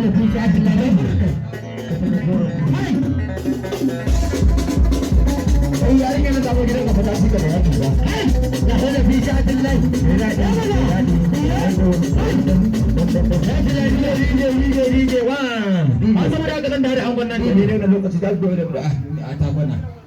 Ai yarinya na zabo gidan ka fata shi ka da yaki ba. DJ DJ DJ one. An saboda haka zan dare angon nan. Ne ne lokaci da gobe da a ta kwana.